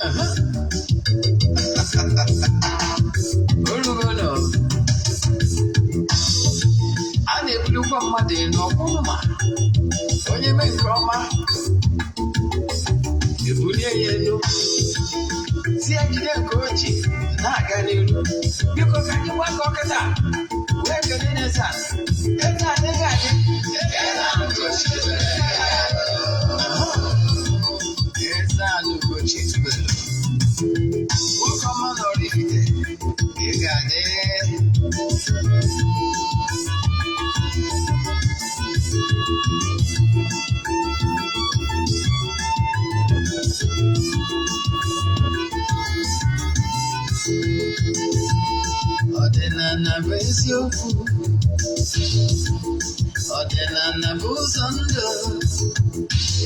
Aha. Olugono. A na-ebulukwa mmadụ elu ọkwụrụ ma onye mee nke ọma ebulie ya elu, si ya jide nke o ji na-aga n'iru. Biko, ka anyị gbakọ kịta wee kelee n'eze a. Eze adịghị adị. Eze a n'Ugochi tubelu, nwoke ọma na Oraifite, ị ga-adị. Ọdịnala bụ eziokwu, ọdịnala bụ ụzọ ndụ.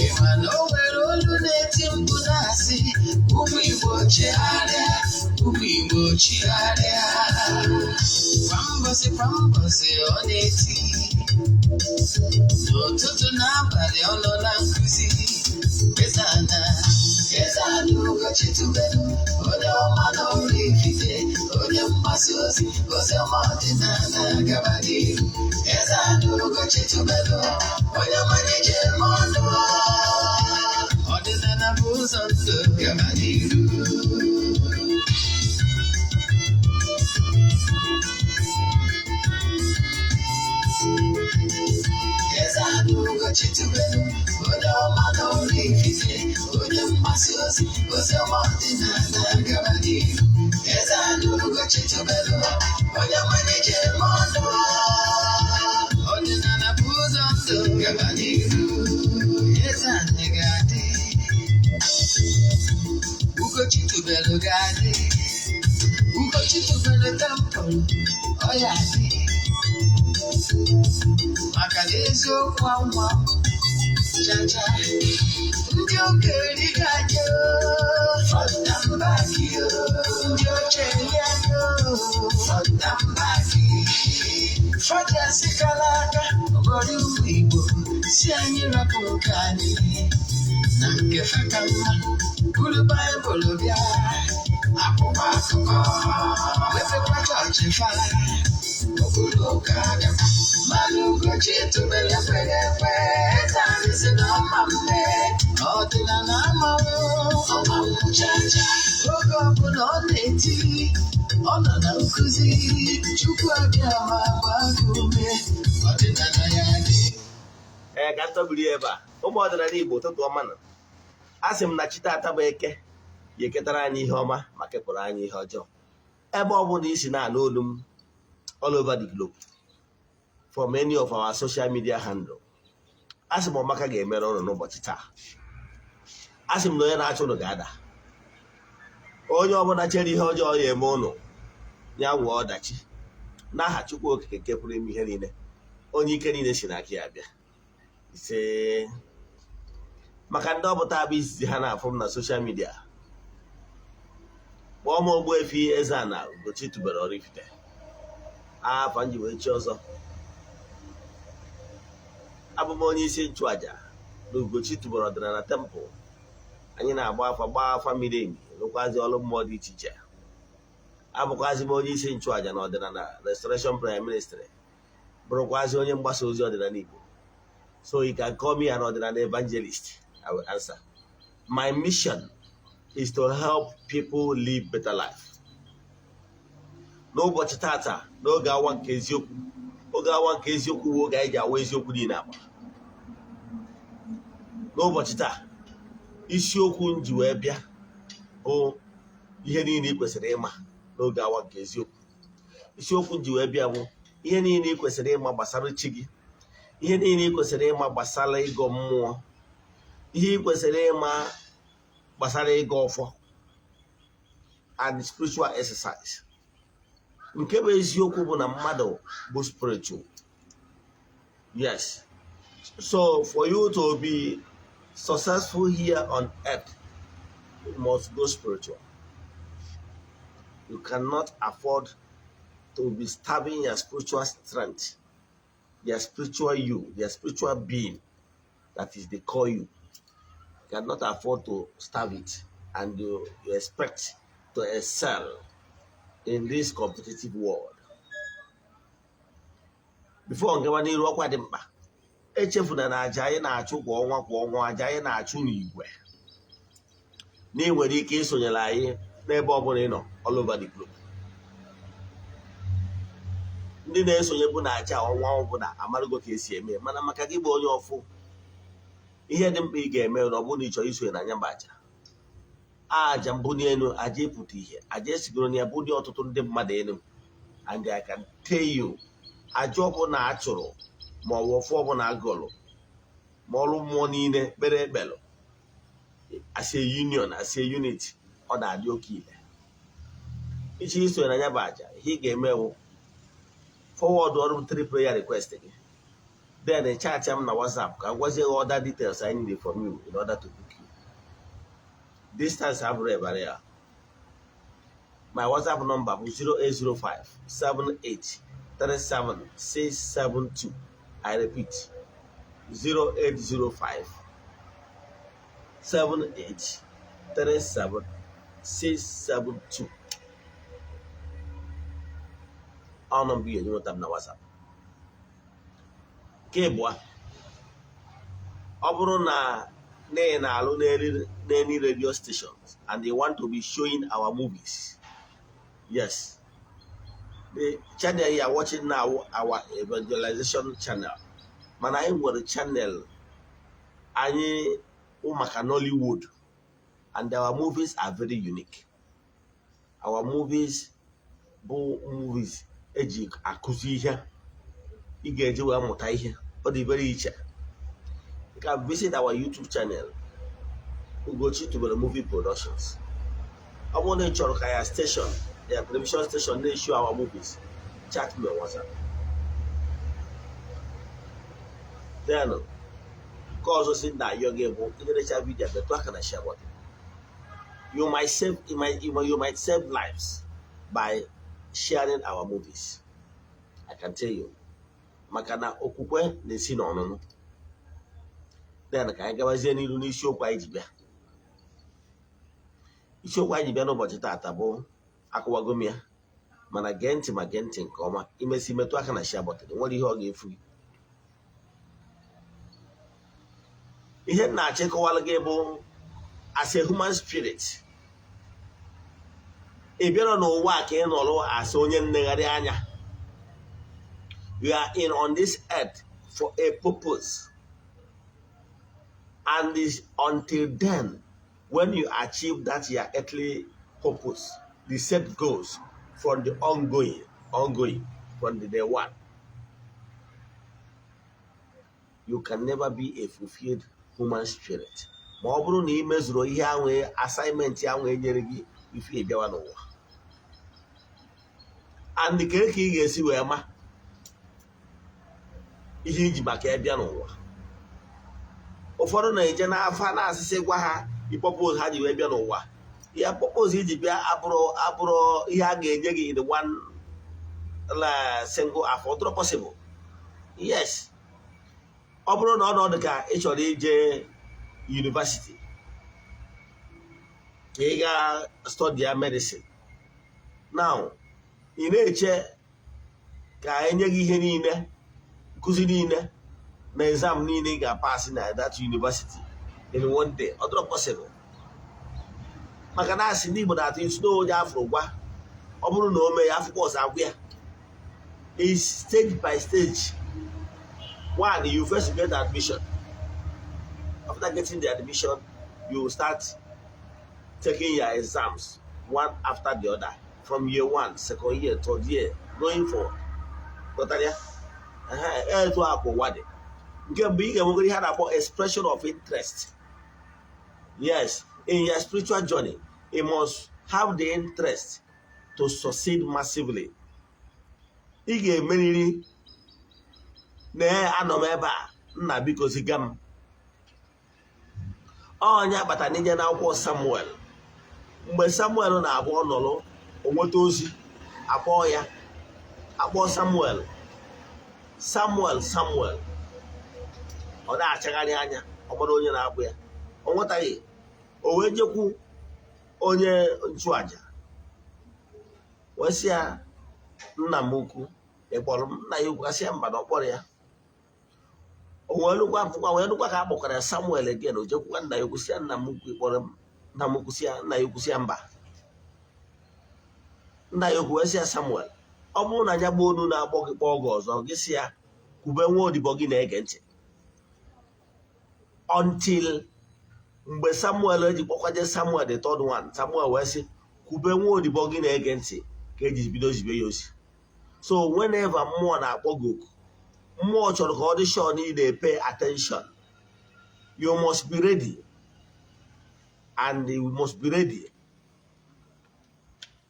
Ị ma na o nwere olu na-eti mkpu na-asị, "Ụmụ Igbo, chigharịa, ụmụ Igbo, chigharịa." Kwa mbọsị kwa mbọsị ọ na-eti, n'ụtụtụ n'abalị ọ nọ na nkụzi. Eze ana, Eze ana Ugochi tubelu, onye ọma na Oraifite, onye mgbasa ozi ozi ọma ọdịnala, gaba n'ihu. Eze ana Ugochi tubelu, onye ọma ji eme ọnụ. Ọdịnala bụ ụzọ ndụ, gaba n'ihu. Eze ana Ugochi tubelu, onye ọma na Oraifite, onye mgbasa ozi ozi ọma ọdịnala, gaba n'ihu. Eze ana Ugochi tubelu, onye ọma ji eme ọnụ. Ọdịnala bụ ụzọ ndụ, gaba n'ihu. Eze anyị ga-adị, Ugochi tubelu ga-adị, Ugochi tubelu temple ọ ya adị, maka na eziokwu anwa chacha. Ndị okenye ga-adị, front and back, ndị okenye anyị, front and back. Fajasi kala aka obodo, ụmụ Igbo si anyị rapụ nke anyị na nke faka mma, buru Baịbụl bịa, akwụkwọ akụkọ, wepekwa chọọchị fa okpuru ụka gakwa. Mmanụ Ugochi tubelu ekweghị ekwe. Eze anyị si na ọma mme, ọdịnala amanwụ ọma chacha. Oge ọbụla ọ na-eti, ọ nọ na nkụzi. Chukwu abịa ma gbaa gị ume, ọdịnala ya dị. Ee, ka ntọbiri ebe a. Ụmụ ọdịnala Igbo, ụtụtụ ọma. Na a sị m na chi tata bụ Eke ya eketara anyị ihe ọma ma kepụrụ anyị ihe ọjọọ. Ebe ọ bụla isi na-anụ olu m all over the globe, from any of our social media handle, a sị m ọmaka ga-emere ụnụ n'ụbọchị taa. A sị m na onye na-achụ ụnụ ga-ada. Onye ọbụla chere ihe ọjọọ ya eme ụnụ, ya nwee ọdachi, n'aha Chukwu Okike nke pụrụ ime ihe niile, onye ike niile si n'aka ya bịa. Ise. Maka ndị ọbụta bụ izizi ha na-afụ m na social media, kpọọ m Ogbuefi Eze-Ana Ugochi tubelu Oraifite. Afa nji wee chi ọzọ, abụ m onye isi nchụaja na Ugochi tubelu ọdịnala temple. Anyị na-agba afa, gbaa afa miri emi, rụkwazi ọrụ mmụọ dị iche iche. Abụkwazi m onye isi nchụaja na ọdịnala Restoration Prayer Ministry, bụrụkwazi onye mgbasa ozi ọdịnala Igbo. So you can call me an ọdịnala evangelist, I will answer. My mission is to help people live better life. N'ụbọchị tata, n'oge awa nke eziokwu, oge awa nke eziokwu bụ oge anyị ji awa eziokwu niile agba. N'ụbọchị taa, isiokwu m ji wee bịa bụ ihe niile ị kwesịrị ịma n'oge awa nke eziokwu. Isiokwu m ji wee bịa bụ ihe niile ị kwesịrị ịma gbasara chi gị, ihe niile ị kwesịrị ịma gbasara ịgọ mmụọ, ihe ị kwesịrị ịma gbasara ịgọ ọfọ and spiritual exercise. Nke bụ eziokwu bụ na mmadụ bụ spiritual, yes. So for you to be successful here on earth, you must go spiritual. You cannot afford to be starving your spiritual strength, your spiritual you, your spiritual being that is the core. You cannot afford to starve it. and you expect to excel in this competitive world. Before ngawa n'iru, ọkwa dị mkpa, echefuna na aja anyị na-achụ kwa ọnwa kwa ọnwa, aja anyị na-achụ n'igwe, na ị nwere ike isonyere anyị n'ebe ọ bụla ị nọ all over the globe. Ndị na-esonye bụ na aja ọnwa ọbụla amarụgo ka esi eme, mana maka gị bụ onye ọfụ, ihe dị mkpa ị ga-eme na ọ bụrụ na ị chọrọ isonye na anya bụ aja, aja mbuli elu, aja ịpụta ihe, aja esigoro na ya bulie ọtụtụ ndị mmadụ elu. And I can tell you, aja ọbụla a chụrụ ma ọ bụ ọfụ ọbụla a gọlụ ma ọrụ mmụọ niile kpere ekpelụ as a union, as a unit, ọ na-adị oke ile. Iji isonye na ya bụ aja, ihe ị ga-eme bụ forward ọrụ three prayer request gị, then chat m na WhatsApp ka m gwazie gị other details I need from you in order to book you. Distance abụrụ a barrier. My WhatsApp number bụ 0805 78 37 672. I repeat, 0805 78 37 672. Ọ nọmba ihe nweta m na WhatsApp. Nke ịbụa, ọ bụrụ na ị na-alụ n'any radio stations and they want to be showing our movies, yes, the channel you are watching now, our evangelization channel, mana anyị nwere channel anyị maka Nollywood, and our movies are very unique. Our movies bụ movies eji akụzi ihe ị ga-eji wee mụta ihe. Ọ dị very iche. You can visit our YouTube channel, Ugochi Tubelu Movie Productions. Ọ bụrụ na ị chọrọ ka ya station, ya television station na-eshow our movies, chat me on WhatsApp. Then nke ọzọ si na ayọ gị bụ ịnerecha video, metụ aka na share button. You might save lives by sharing our movies, I can tell you, maka na okwukwe na-esi n'ọnụnụ. Then ka anyị gabazie n'iru n'isiokwu anyị ji bịa. Isiokwu anyị ji bịa n'ụbọchị taata bụ akụwago m ya, mana gee ntị, ma gee ntị nke ọma. Imesi metụ aka na share button, nwere ihe ọ ga-efu gị. Ihe m na-achọ ịkọwara gị bụ, as a human spirit, ị bịara n'ụwa ka ị nọrọ as onye nlegharị anya. You are in on this earth for a purpose, and is until then, when you achieve that your earthly purpose, the set goals from the ongoing from the day one, you can never be a fulfilled human spirit. Ma ọ bụrụ na ị mezuru ihe ahụ, assignment ahụ enyere gị ife ịbịawa n'ụwa. And ka ka ị ga-esi wee ma ihe iji maka ịbịa n'ụwa? Ụfọdụ na-eje n'afa na-asịsị gwa ha purpose ha ji wee bịa n'ụwa. Ya purpose iji bịa abụrụ ihe a ga-enye gị in one single afọ. Ọ possible? Yes. Ọ bụrụ na ọnọdụ ka ị chọrọ ije university ka ị gaa study medicine now, ị na-eche ka enye gị ihe niile, nkụzi niile na exam niile ị ga-apasị na that university in one day? Ọ dịrọ possible, maka na asị ndị Igbo na-atụ isi na onye afọ gwa, ọ bụrụ na o mee ya, akwụkwọ ọzọ agwụ ya. Is stage by stage. One, you first get admission. After getting the admission, you start taking your exams one after the other, from year one, second year, third year, going forward. Ghọtara ya? Etu a ka ụwa dị. Nke mbụ, ị ga-enwegoro ihe a na-akpọ expression of interest. Yes, in your spiritual journey, you must have the interest to succeed massively. Ị ga-emeriri na anọ m ebe a, nna, biko ziga m. Onye akpata n'ije n'akwụkwọ Samuel, mgbe Samuel na-abụ ọnọrọ onweta ozi, akpọọ ya, akpọọ Samuel, Samuel, Samuel, ọ na-achagharị anya, ọ mara onye na-akpụ ya, ọ nwetaghị. O wee jekwu Onye nchụaja wee sị ya, "Nna m ukwu, ị kpọrọ m?" Nna ya ukwu asị ya mba, na ọ kpọrọ ya. O wee lụkwa akwụkwọ, wee lụkwa ka a kpọkwara ya Samuel again. O jekwukwa nna ya ukwu, sị ya, "Nna m ukwu, ị kpọrọ m?" Nna m ukwu sị ya, nna ya ukwu sị ya mba. Nna ya ukwu wee sị ya, "Samuel, ọ bụrụ na ya gba onu na-akpọ gị, kpọọ gị ọzọ, gị sị ya, 'Kwube, nwa odibo gị na-ege ntị.'" Until mgbe Samuel eji kpọkwaje Samuel the third one, Samuel wee sị, "Kwube, nwa odibo gị na-ege ntị," ka eji bido zibe ya ozi. So whenever mmụọ na-akpọ gị oku, mmụọ chọrọ ka ọ dị sure na ị na-pay attention. You must be ready, and you must be ready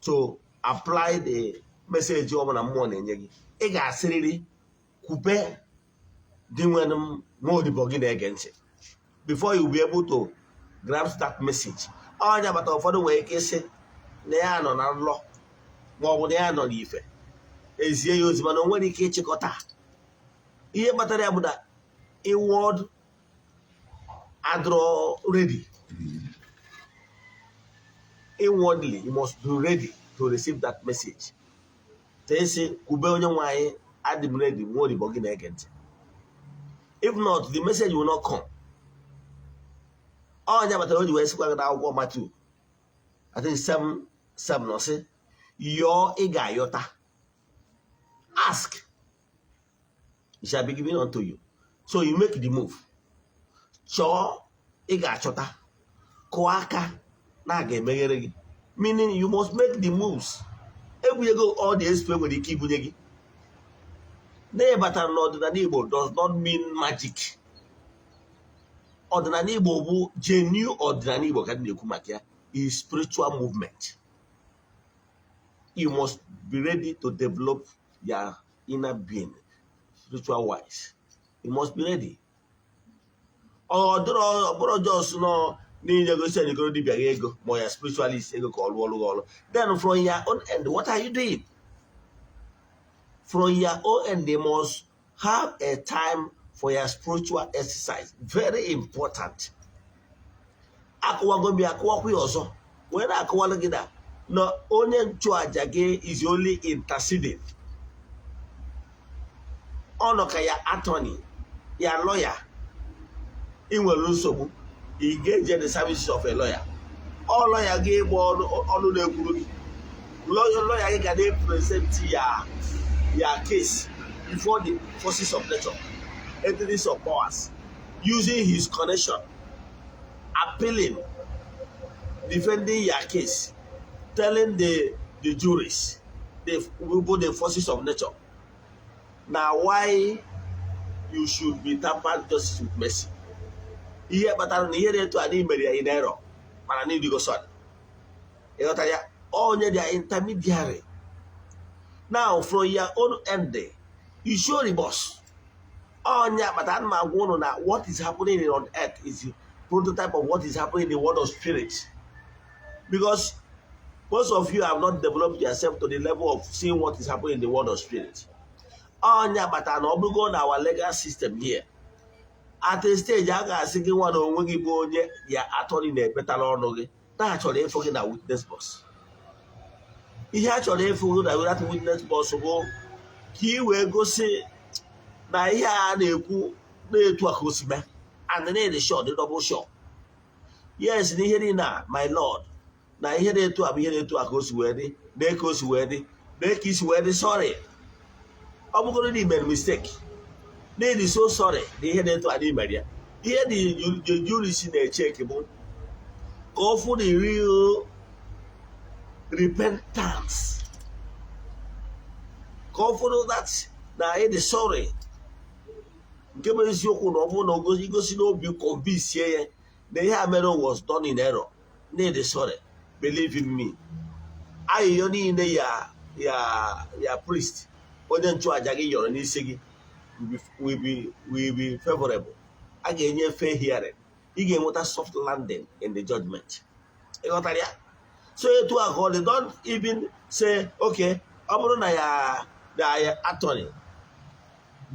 to apply the message ọbụla mmụọ na-enye gị. Ị ga-asịrịrị, "Kwube, dị nwere m, nwa odibo gị na-ege ntị," before you be able to grasp that message. Onye agbata ụfọdụ nwere ike ịsị na ya nọ na nlọ ma ọ bụ na ya nọ n'ife ezie ya ozi, mana o nwere ike ịchịkọta ihe kpatara ya bụ na inward adịrọ ready. Inwardly, you must be ready to receive that message. Esi, "Kwube, onye nwe anyị, adị m ready, nwa odibo gị na-ege ntị." If not, the message will not come. Onye kpatara o ji wee sịkwa gị n'akwụkwọ Matthew, I think 7:7, ọ sị, "Yọọ, ị ga-ayọta. Ask, it shall be given unto you." So you make the move. Chọọ, ị ga-achọta. Kụọ aka, na a ga-emeghere gị. Meaning you must make the moves. Ebunyego all the expo nwere ike ibunye gị na ịbatara n'ọdịnala Igbo does not mean magic. Ọdịnala Igbo bụ genuine ọdịnala Igbo ka m na-ekwu maka ya is spiritual movement. You must be ready to develop your inner being spiritual wise. You must be ready. Ọ dịrọ, ọ bụrụ just nọ n'inye gosi enyegoro dibịa gị ego ma ọ ya spiritualist ego ka ọ rụọ ọrụ gị ọrụ. Then from your own end, what are you doing? From your own end, they must have a time for your spiritual exercise. Very important. Akụwago m ya, akụwakwa ya ọzọ, wee na-akụwalụ gị na onye nchụaja gị is only interceding. Ọ nọ ka ya attorney, ya lawyer. Ị nwere nsogbu, ị ga-eje the services of a lawyer. Ọ lawyer gị ịgba ọnụ na-ekwuru gị. Lawyer gị ga na-present ya case before the forces of nature, entities of powers, using his connection, appealing, defending your case, telling the juries, the people, the forces of nature, na why you should be tempered justice with mercy. Ihe kpatara na ihe na-etu a mere ya in error, mana n'idigo sorry. Ịghọtara ya? Onye dị intermediary. Now, from your own end, you show remorse. Onye akpata ana m agwa ụnụ na what is happening on earth is the prototype of what is happening in the world of spirit, because most of you have not developed yourself to the level of seeing what is happening in the world of spirit. Onye akpata na ọ bụrụgo na our legal system here, at a stage, a ga-asị gị nwa na onwe gị bụ onye ya attorney na-ekpetara ọnụ gị na achọrọ ịfụ gị na witness box. Ihe a chọrọ ịfụ gị na that witness box bụ ka ị wee gosi na ihe a na-ekwu na-etu a ka o si mee, and na sure, the double sure, yes, na ihe niile a, my lord, na ihe na-etu a bụ ihe na-etu a ka o si wee dị, na ka o si wee dị, na ka isi wee dị sorry. Ọ bụgoro na i mere mistake, na ịdị so sorry na ihe na-etu a na imere ya. Ihe dị jurist na-echeki bụ ka ọ fụ the real repentance, ka ọ fụrụ that na ịdị sorry, nke bụ eziokwu, na ọ bụrụ na o igosi n'obi, convince ya na ihe a mere was done in error, na ịdị sorry. Believe in me, ayịyọ niile ya priest, onye nchụaja gị yọrọ n'isi gị will be favorable. A ga-enye fair hearing. Ị ga-enweta soft landing in the judgment. Ịghọtara ya? So etu a ka ọ dị. Don't even say, okay, ọ bụrụ na ya attorney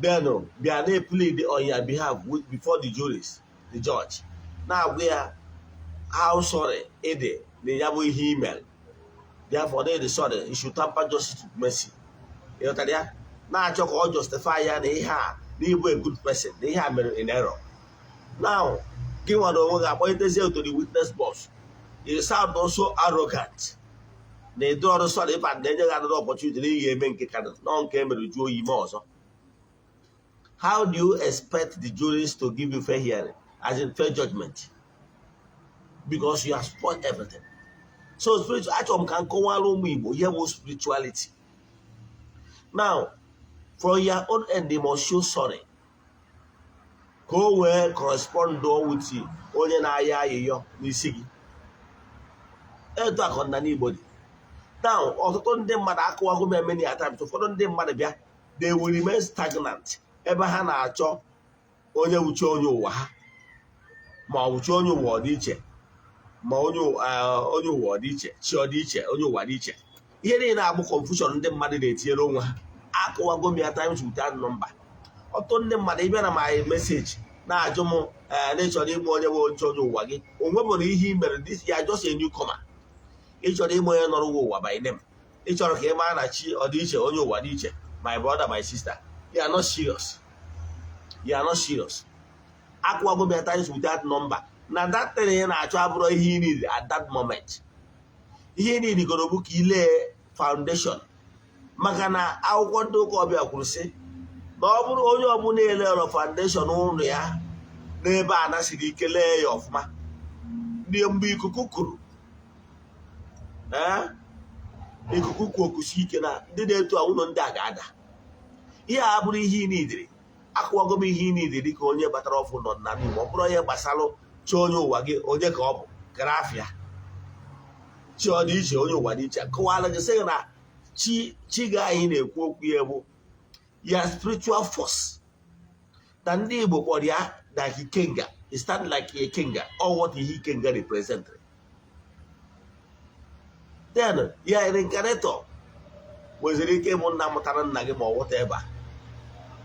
then bịa na-plead on your behalf before the juries, the judge, na-agwa ya How sorry ịdị na ya bụ ihe email. Therefore, they sorry, you should temper justice with mercy. Ịghọtara ya? Na-achọ ka ọ justify ya na ihe a na ịbụ a good person, na ihe a mere in error. Now, gị nwere onwe gị akpọlitezie to the witness box. You sound also arrogant na ịdị ọrụ sorry ịba na enye gị another opportunity na ị ga-eme nke ka nọ nke emere juo oyi ime ọzọ. How do you expect the juries to give you fair hearing, as in fair judgment? Because you have spoiled everything. So spiritual, achọrọ m ka m kọwara ụmụ Igbo ihe bụ spirituality. Now, from your own end, you must show sorry ka o wee correspond with onye na-ayọ ayịyọ n'isi gị. Etu akọ na n'Igbo dị. Now, ọtụtụ ndị mmadụ akụwago m many a times, ụfọdụ ndị mmadụ bịa, they will remain stagnant ebe ha na-achọ onye wuchi onye ụwa ha, ma ọ wuchi onye ụwa ọ dị iche, ma onye ụwa ọ dị iche, chi ọ dị iche, onye ụwa dị iche. Ihe niile na-agbụ confusion ndị mmadụ na-etinyere onwe ha. Akụwago m ya times without number. Ọtụtụ ndị mmadụ ịbịa na my message na-ajụ m na ịchọrọ ịmụ onye bụ onye ụwa gị. O nwebụrụ ihe ị mere. This, you are just a newcomer. Ị chọrọ ịmụ onye nọrọ ụwa by name. Ị chọrọ ka ị mara na chi ọ dị iche, onye ụwa dị iche. My brother, my sister, you are not serious. You are not serious. Akwụwago m ya times without number na that thing ị na-achọ abụrụ ihe ị need at that moment. Ihe ị need goro bụ ka ị lee foundation, maka na akwụkwọ ndị ụka ọbịa kwuru sị na ọ bụrụ onye ọbụla elero foundation ụlọ ya n'ebe a nasiri ike, lee ya ọfụma, ndị mgbe ikuku kuru, ee, ikuku kwu okusi ike na ndị na-eto a, ụlọ ndị a ga-ada. Ihe a bụrụ ihe ị nidiri. Akụwago m ihe ị nidiri dịka onye batara ọfụ n'ọdịnala Igbo. Ọ bụrụ onye gbasalụ chi onye ụwa gị, onye ka ọ bụ gara afịa, chi ọ dị iche, onye ụwa dị iche, kọwara gị sị gị na chi chi gị anyị na-ekwu okwu ya bụ ya spiritual force, na ndị Igbo kpọrọ ya like ikenga. It stand like ikenga or what ihe ikenga represent. Then ya reincarnator nweziri ike ịbụ nna mụtara nna gị ma ọ whatever,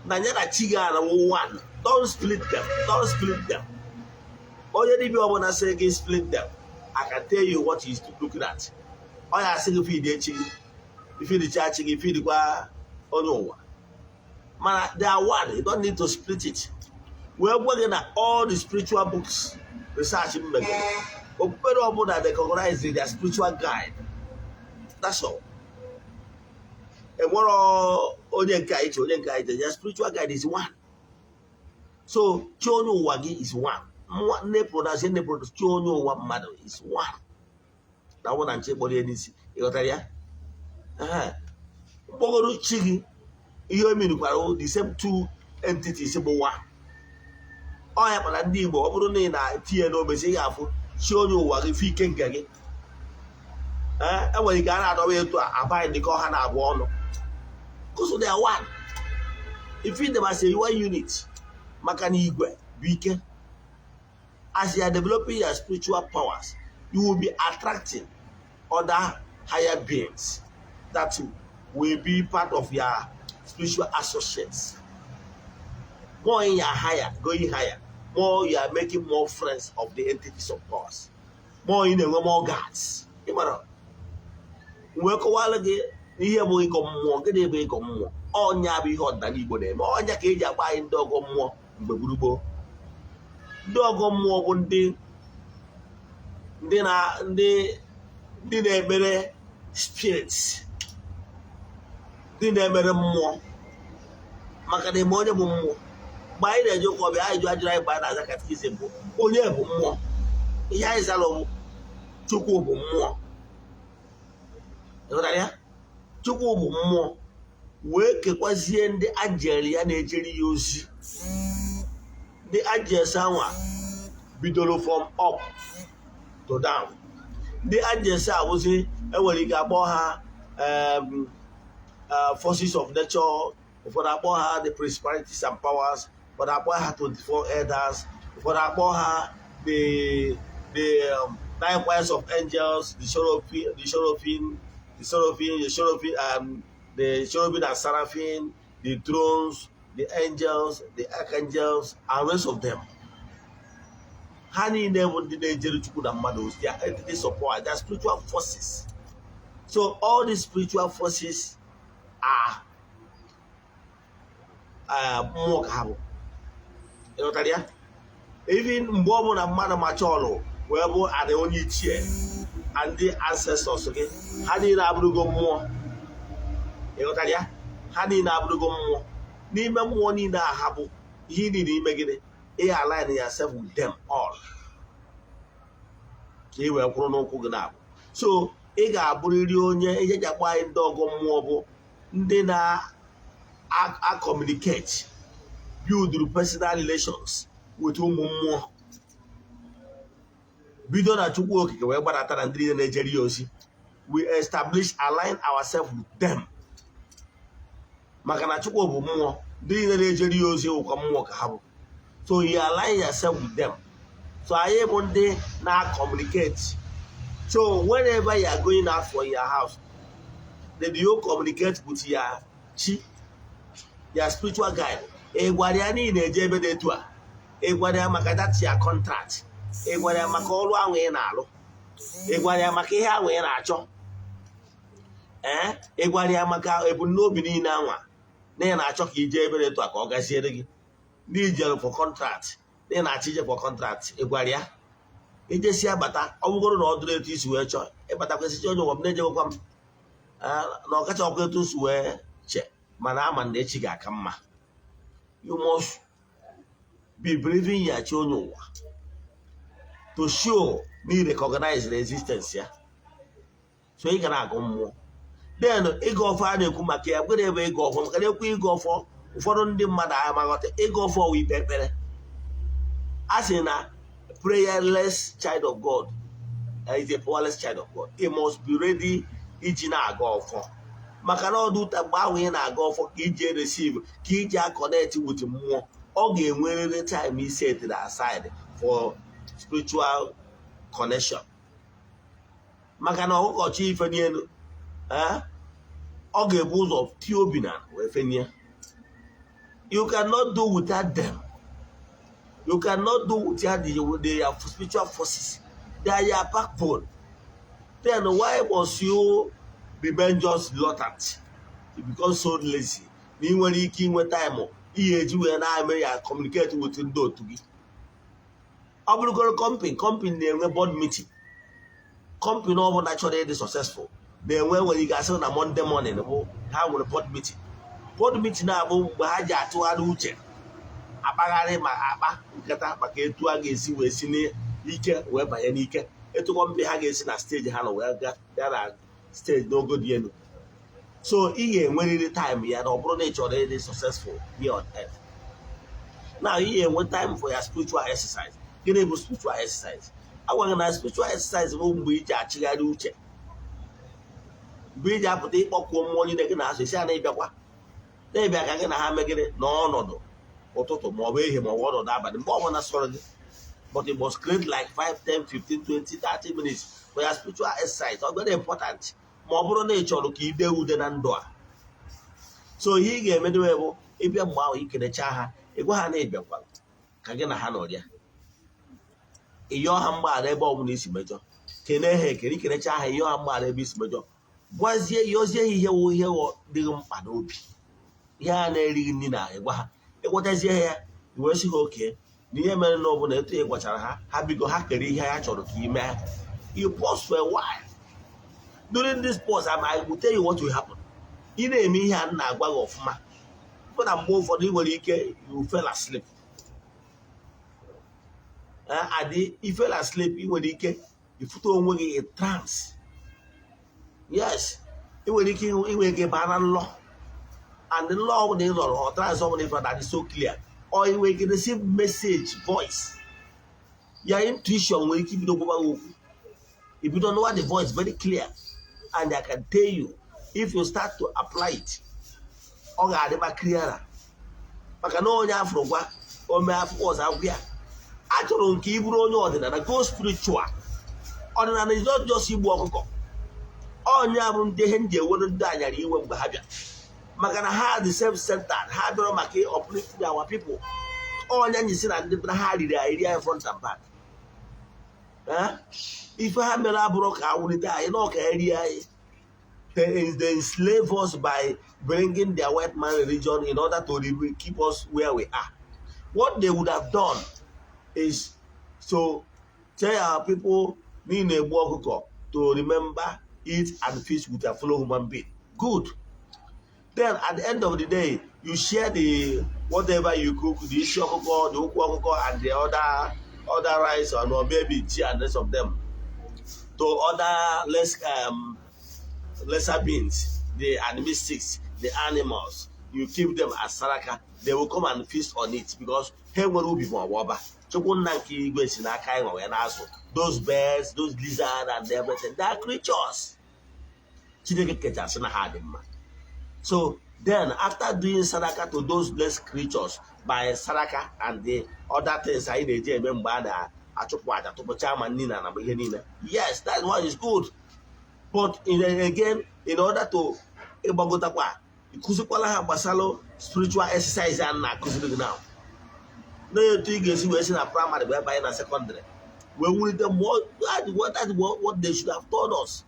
na ya na chi gị arawo one. Don't split them. Don't split them. Onye dibịa ọbụla sị gị split them, I can tell you what he's looking at. Ọ ya asị gị feed echi gị, ifeedicha chi gị, feedkwa onye ụwa, mana they are one. You don't need to split it. Wee gwa gị na all the spiritual books research m megoro, okpukpere ọbụla recognize their spiritual guide. That's all. Enwere onye nke a iche, onye nke a iche. Their spiritual guide is one. So chi onye ụwa gị is one. Nne pronounce, nne pronounce, chi onye ụwa mmadụ is one. Na ọ bụ na nche kpọrọ ya n'isi. Ịghọtara ya? Mkpọgoro chi gị, ihe o mirikwara the same two entities bụ one. Ọ ya kpara ndị Igbo, ọ bụrụ na ị na-etinye n'obesi, ị ga-afụ chi onye ụwa gị, fụ ike nke gị. Ee, enwere ike a na-adọba etu a abaghị dịka ọha na-abụ ọnụ, because they are one. If you them as a one unit, maka na igwe bụ ike. As you are developing your spiritual powers, you will be attracting other higher beings that will be part of your spiritual associates. More you are higher, going higher, more you are making more friends of the entities of powers, more ị na-enwe more guards. Ị mara wee kọwara gị ihe bụ ịgọ mmụọ. Gịnị bụ ịgọ mmụọ? Ọnya bụ ihe ọdịnala Igbo na-eme. Ọnya ka eji agba anyị ndị ọgọ mmụọ mgbe gburugburu. Ndị ọgọ mmụọ bụ ndị na ndị na-ekpere spirits, ndị na-emere mmụọ, maka na eme onye bụ mmụọ. Mgbe anyị na-eje ụka ọbịa, anyị jụ ajụrụ anyị mgbe anyị na-aza catechism bụ onye bụ mmụọ. Ihe anyị zara bụ Chukwu bụ mmụọ. Ịghọtara ya? Chukwu bụ mmụọ, wee kekwazie ndị angel ya na-ejere ya ozi. Ndị angels anwa bidoro from up to down. Ndị angels a wụzi, enwere ike akpọ ha forces of nature, ụfọdụ akpọ ha the principalities and powers, ụfọdụ akpọ ha 24 elders, ụfọdụ akpọ ha the nine choirs of angels, the cherubim, the cherubim, the cherubim, the cherubim and seraphim, the thrones, the angels, the archangels, and rest of them. Ha niile bụ ndị na-ejere Chukwu na mmadụ ozi. They are entities of power. They are spiritual forces. So all these spiritual forces are mmụọ ka ha bụ. Ịghọtara ya? Even mgbe ọ bụla mmadụ machọlụ wee bụ adị onye ichie and ndị ancestors gị, ha niile abụrụgo mmụọ. Ịghọtara ya? Ha niile abụrụgo mmụọ. N'ime mmụọ niile a ha bụ ihe niile ime gịnị? Ị align yourself with them all ka ị wee kwụrụ n'ụkwụ gị na-abụ. So ị ga-abụrịrị onye ihe eji akpọ anyị ndị ọgọ mmụọ bụ ndị na-communicate, build personal relations with ụmụ mmụọ, bido na Chukwu Okike wee gbadata na ndị niile na-ejere ya ozi. We establish, align ourselves with them, maka na Chukwu bụ mmụọ, ndị niile na-ejere ya ozi wụkwa mmụọ ka ha bụ. So you align yourself with them. So anyị bụ ndị na-communicate. So whenever you are going out for your house, then you communicate with your chi, your spiritual guide. Ị gwara ya niile eje ebe dị etu a, ị gwara ya maka that your contract, ị gwara ya maka ọrụ ahụ ị na-alụ, ị gwara ya maka ihe ahụ ị na-achọ, ee, ị gwara ya maka ebumnobi niile anwa na ị na-achọ ka ije ebe dị etu a ka ọ gaziere gị, ndị ijere for contract, na ị na-achọ ije for contract. Ị gwara ya, ijesi abata, ọ bụgoro na ọ dụrụ etu isi wee chọọ ịbatakwesịcha, onye ụwa m na-ejewekwa m na ọkacha ọkwa etu si wee che, mana ama na echi ga-aka mma. You must be believing ya chi onye ụwa to show na ị recognize the existence ya. So ị ga na-agụ mmụọ. Then ịga ọfọ a na-ekwu maka ya gwere ebe ịga ọfọ, maka na ekwu ịga ọfọ, ụfọdụ ndị mmadụ amaghọta ịga ọfọ wụ ikpe ekpere. A sị na prayerless child of God is a powerless child of God. You must be ready iji na-aga ọfọ, maka na ọdụ ụta mgbe ahụ ị na-aga ọfọ ka iji receive, ka iji connect with mmụọ. Ọ ga-enwerịrị time i set aside for spiritual connection, maka na ọkụkọ chi ife n'elu, ọ ga-ebu ụzọ tie obi na wee fenie. You cannot do without them. You cannot do without the spiritual forces. They are your backbone. Then why must you remain just reluctant? You become so lazy na ị nwere ike inwe time ihe eji wee na-eme ya communicate with ndị otu gị. Ọ bụrụgoro company, company na-enwe board meeting. Company ọbụla chọrọ ịdị successful na-enwe, nwere ike asị na Monday morning bụ ha nwere board meeting. Board meeting na-abụ mgbe ha ji atụgharị uche, akpagharị ma akpa nkata maka etu a ga-esi wee si n'ike wee banye n'ike, etu company ha ga-esi na stage ha nọ wee gaa na stage n'ogo dị elu. So ị ga-enwerịrị time ya na ọ bụrụ na ị chọrọ ịdị successful here on earth. Now, ị ga-enwe time for your spiritual exercise. Gịnị bụ spiritual exercise? Agwaghị na spiritual exercise bụ mgbe iji achịgharị uche, mgbe iji apụta ịkpọkuo mmụọ niile gị na-asụ isi a na-ịbịakwa na-ịbịa ka gị na ha megịrị n'ọnọdụ ụtụtụ ma ọ bụ ehihie ma ọ bụ ọnọdụ abalị, mgbe ọbụla sọrọ gị. But you must create like 5, 10, 15, 20, 30 minutes for your spiritual exercise. Ọ very important ma ọ bụrụ na ị chọrọ ka ị dee ude na ndụ a. So ihe ị ga-emedowe bụ ịbịa mgbe ahụ, ikenecha ha, ịgwa ha na ịbịakwa ka gị na ha nọrịa, ịyọọ ha mgbaghara ebe ọbụla isi mejọ, kenee ha ekele. Ikenecha ha, ịyọọ ha mgbaghara ebe isi mejọ, gwazie, yọzie ha ihe wụ ihe dịghị mkpa n'obi, ihe a na-erighị nri na ịgwa ha. Ịgwatazie ha ya, wee sị ha oke na ihe mere na ọbụla etu ị gwachara ha, ha bigo ha kere ihe ha chọrọ ka ime. You pause for a while. During this pause, I will tell you what will happen. Ị na-eme ihe a m na-agwa gị ọfụma bụ na mgbe ụfọdụ ị nwere ike you fell asleep. Adị i fell asleep, ị nwere ike ifute onwe gị in trance. Yes, ị nwere ike inwe ike baa na nlọ, and nlọ ọbụla ị nọrọ or trance ọbụla ị that is so clear, or ị nwere ike receive message, voice ya, intuition nwere ike ibido gwa gị okwu, ibido nụwa the voice very clear. And I can tell you, if you start to apply it, ọ ga-adịba clearer, maka na onye afụrụ gwa ome afọ ọzọ agwụ ya. Achọrọ nke ị bụrụ onye ọdịnala, go spiritual. Ọdịnala is not just igbu ọkụkọ. Onye bụ ndị ihe nji ewere ndị anyara iwe mgbe ha bịa, maka na ha dị self-centered. Ha bịara maka uplifting our people. Onye nyi si na ndị na ha riri anyị, ri anyị front and back. Eh? Ife ha mere abụrụ ka awụlite anyị na ọka erie anyị. They enslave us by bringing their white man religion in order to keep us where we are. What they would have done is to tell our people niile egbu ọkụkọ to remember, eat and feast with their fellow human being. Good. Then at the end of the day, you share the whatever you cook, the isi ọkụkọ, the ụkwụ ọkụkọ, and the other rice or maybe tea and rest of them to other lesser beings, the animistics, the animals. You keep them as saraka. They will come and feast on it because ha nwere ubi ma ọ bụ ọba. Chukwu nna nke igwe si n'aka anyị wee na-azụ those birds, those lizards and everything. They are creatures. Chineke kechasị na ha dị mma. So then, after doing sadaka to those blessed creatures by saraka and the other things anyị na-eji eme mgbe a na-achụpụ aja, tụpụcha ma nni na na ihe niile, yes, that one is good. But again, in order to ịgbagotakwa, ịkụzikwala ha gbasara spiritual exercise a na-akụziri gị now, na etu ị ga-esi wee si na primary wee banye na secondary wee wulite mmụọ. That what they should have told us.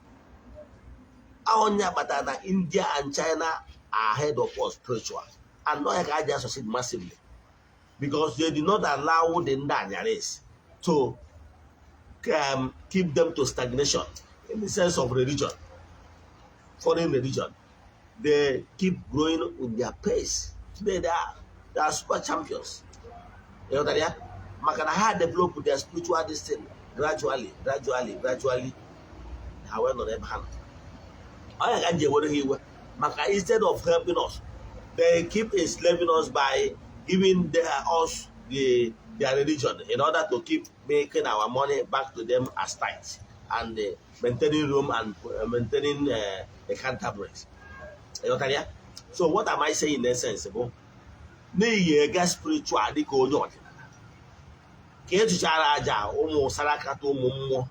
Onye kpatara na India and China are ahead of us spiritual, and now ka aja succeed massively, because they did not allow the ndị Anyaris to keep them to stagnation in the sense of religion, foreign religion. They keep growing with their pace. Today they are super champions. Ịghọtara ya? Maka na ha develop their spiritual this thing gradually, gradually, gradually, ha wee nọrọ ebe ha nọ. Onye ka m ji ewere ha iwe, maka instead of helping us, they keep enslaving us by giving us their religion in order to keep making our money back to them as tithes and maintaining Rome and maintaining the Canterbury. Ịghọtara ya? So what am I saying in essence bụ n'ihi ega spiritual dịka onye ọdịnala ka etuchara aja ụmụ sarakata ụmụ mmụọ,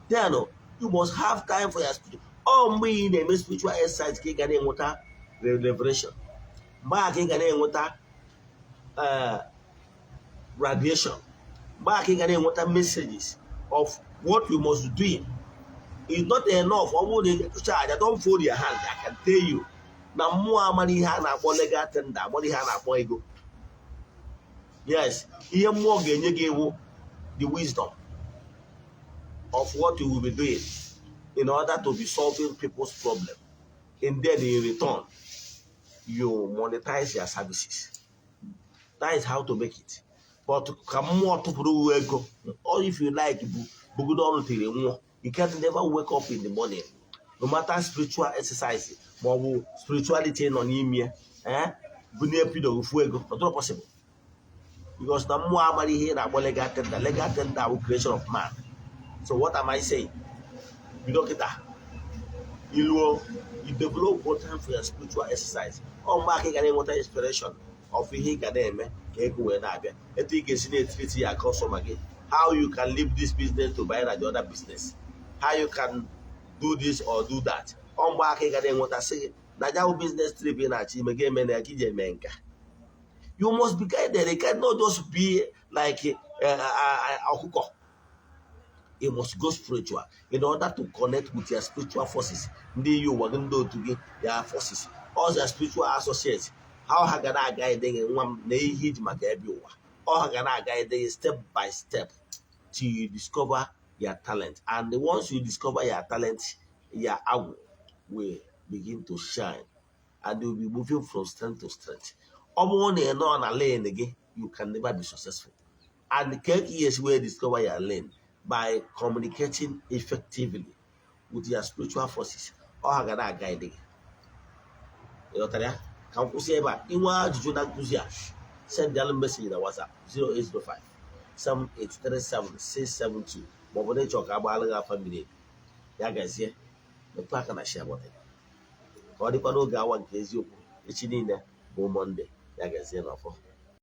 then you must have time for your spiritual. Ọ mgbe ị na-eme spiritual exercise ka ị ga na-enweta revelation, mgbe a ka ị ga na-enweta radiation, mgbe a ka ị ga na-enweta messages of what you must do. It's not enough ọ bụrụ na ị tụcha aja, don't fold your hand. I can tell you na mmụọ amara ihe a na-akpọ legal tender, amara ihe a na-akpọ ego. Yes, ihe mmụọ ga-enye gị iwu, the wisdom of what you will be doing in order to be solving people's problem, and then in return you monetize your services. That is how to make it. But ka mmụọ tụpụrụ uwe ego, or if you like, bụ bugodo ọrụ tiri nwụọ, you can never wake up in the morning, no matter spiritual exercise ma ọ bụ spirituality nọ n'ime ya, eh, bụ na-epido ofu ego. Ọ dịrọ possible, because na mmụọ amara ihe ị na-akpọ legal tender. Legal tender bụ creation of man. So what am I saying? Bido kịta iluo, you develop more time for your spiritual exercise. Ọ mgbe aka ị ga na-enweta inspiration of ihe ị ga na-eme ka ego wee na-abịa, etu ị ga-esi na-etreat ya customer gị, how you can leave this business to buy the other business, how you can do this or do that. Ọ mgbe aka ị ga na-enweta sị gị na ya bụ business trip ị na-achọ ime ga-eme na ya ka iji eme nka. You must be guided. It cannot just be like ọkụkọ. You must go spiritual in order to connect with your spiritual forces, ndị iyi ụwa gị, ndị otu gị, your forces, all your spiritual associates. How ha ga na-aga ede gị, nwa m, na ihe iji maka ebe ụwa ọ ha ga na-aga ede gị step by step till you discover your talent. And once you discover your talent, your agwụ will begin to shine and you'll be moving from strength to strength. Ọ bụrụ na ị nọ na lane gị, you can never be successful. And ka ị esi wee discover your lane? By communicating effectively with your spiritual forces. Ọ ha ga na-aga ede gị. Ịghọtara ya? Ka m kwụsị ebe a. Inwe ajụjụ na nkụzi a, send alụ message na WhatsApp 0805 7837 672, maọbụ na ịchọ ka agbaala gị afa mmiri. Ya gazie. Metụ aka na share button ka ọ dịkwa n'oge awa nke eziokwu echi niile bụ Monday. Ya gazie n'ọfọ.